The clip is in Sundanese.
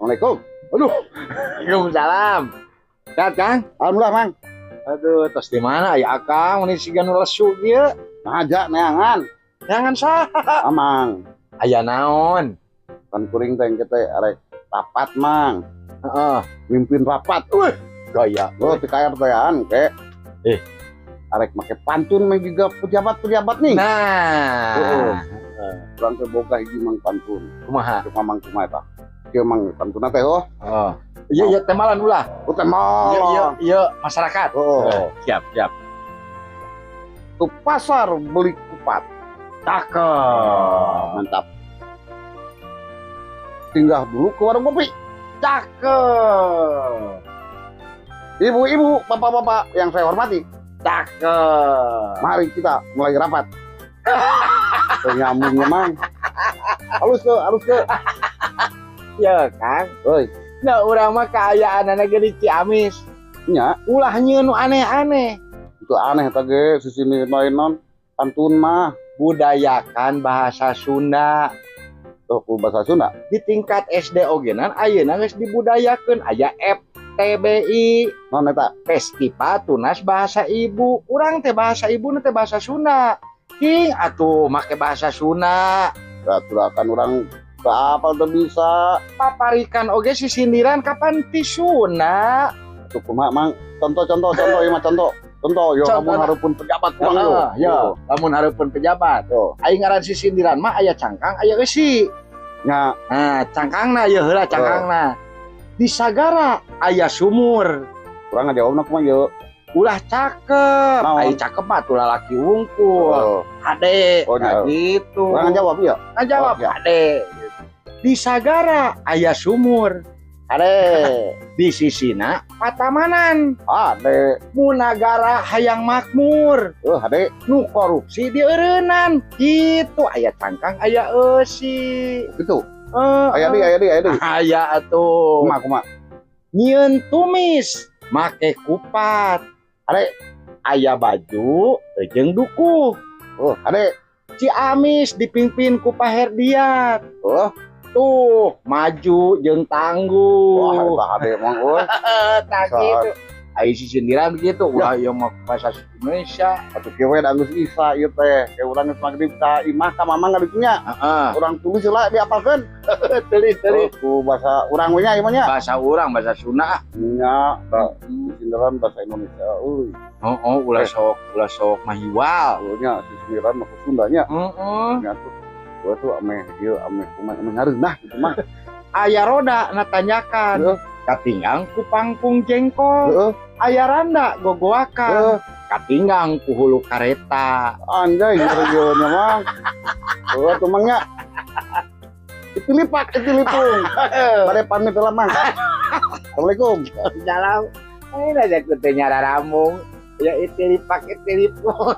Assalamualaikum. Aduh. Waalaikumsalam. Sehat, Kang? Alhamdulillah, Mang. Aduh, tos di mana ya Akang? Mun siga nu lesu kieu. Ngaja neangan. Jangan saha. Amang. Aya naon? Kan kuring teh kita arek rapat, Mang. Heeh. Mimpin rapat. Wih, gaya. Oh, di KRT-an ke. Eh. Arek make pantun mah juga pejabat-pejabat nih. Nah. Heeh. Urang teh boga hiji, Mang, pantun. Kumaha? Cuma, Mang, kumaha eta? Kieu, Mang, pantun teh, oh. Oh. Iya, temalan ulah. Oh, tembal. Iya, masyarakat. Oh. Siap, siap. Ke pasar beli kupat. Cakep. Mantap. Singgah dulu ke warung kopi. Cakep. Ibu-ibu, bapak-bapak yang saya hormati, Cakep. Mari kita mulai rapat. Nyambungnya, Mang. Halus tuh, halus tuh. Ya, Kang. Oi, Nah, urang mah kaayaan ge di Ciamis. Nya, Ulah nyieun nu aneh-aneh. Itu aneh tadi sisi lain non pantun mah. Budayakan bahasa Sunda. Tuh, ku bahasa Sunda. Di tingkat SD ogenan ayeuna geus dibudayakeun aya FTBI. Non eta? Festival Tunas Bahasa Ibu. Urang teh bahasa ibu teh bahasa Sunda. King atuh make bahasa Sunda. Atuh kan urang apa tuh bisa. Paparikan oge sisindiran kapan ti Sunda. Atuh kumaha, Mang? Contoh, contoh, contoh, ieu mah contoh. Contoh yo. Contoh. Lamun hareupeun pejabat kurang yo. Heeh, ya, lamun hareupeun pejabat. Oh. Aing ngaran sisindiran mah aya cangkang, aya eusi. Nya. Nah, cangkangna ieu heula cangkangna. Di sagara aya sumur. Urang ngajawabna kumaha yo? Ulah cakep. Naon? Ai cakep mah tuh lalaki wungkul. Oh. Ade. Oh, Nah, nya. gitu. Urang ngajawab ya. Ngajawab. Oh, ya. Ade. Di sagara aya sumur. Ade. Di sisina patamanan. Ade. Mun nagara hayang makmur. Oh, ade. Nu korupsi dieureunnan. Gitu aya cangkang, aya eusi. Gitu. Eh, Aya deui, aya deui, aya deui. Aya atuh. Kumaha, kumaha? Nyieun tumis make kupat. Ade. Aya baju jeung dukuh. Oh, ade. Ciamis dipimpin ku Pak Herdiat. Oh, Tuh, maju jeung tangguh. Wah, eta ade, Mang, euy. Tak gitu. Ai sisindiran gitu. Ulah ieu mah bahasa Indonesia. Atuh kieu we da geus isa ieu teh. Kayak urang geus magrib ka imah ka mamang ka nya. Heeh. Urang tulis heula, diapalkeun. Tulis, tulis. Oh, ku bahasa urang we nya ieu mah nya. Bahasa urang, bahasa Sunda ah. Nya, da sisindiran bahasa Indonesia euy. Oh, ulah sok, ulah sok mahiwal. Oh nya, sisindiran mah ku Sunda nya. Heeh. Nya tuh. Gua tuh ameh ieu, ameh kumaha, ameh ngareunah gitu mah. Aya roda na tanjakan. Heeh. Katinggang ku pangpung jengkol. Heeh. Aya randa gogoakan. Heeh. Katinggang ku hulu kareta. Anjay, ieu nya, Mang. Oh, tuh, Mang, nya. Itu lipak, itu lipung. Bade pamit heula, Mang. Assalamualaikum. Salam. Ini aja kutu nyara rambung. Ya itu lipak, itu lipung.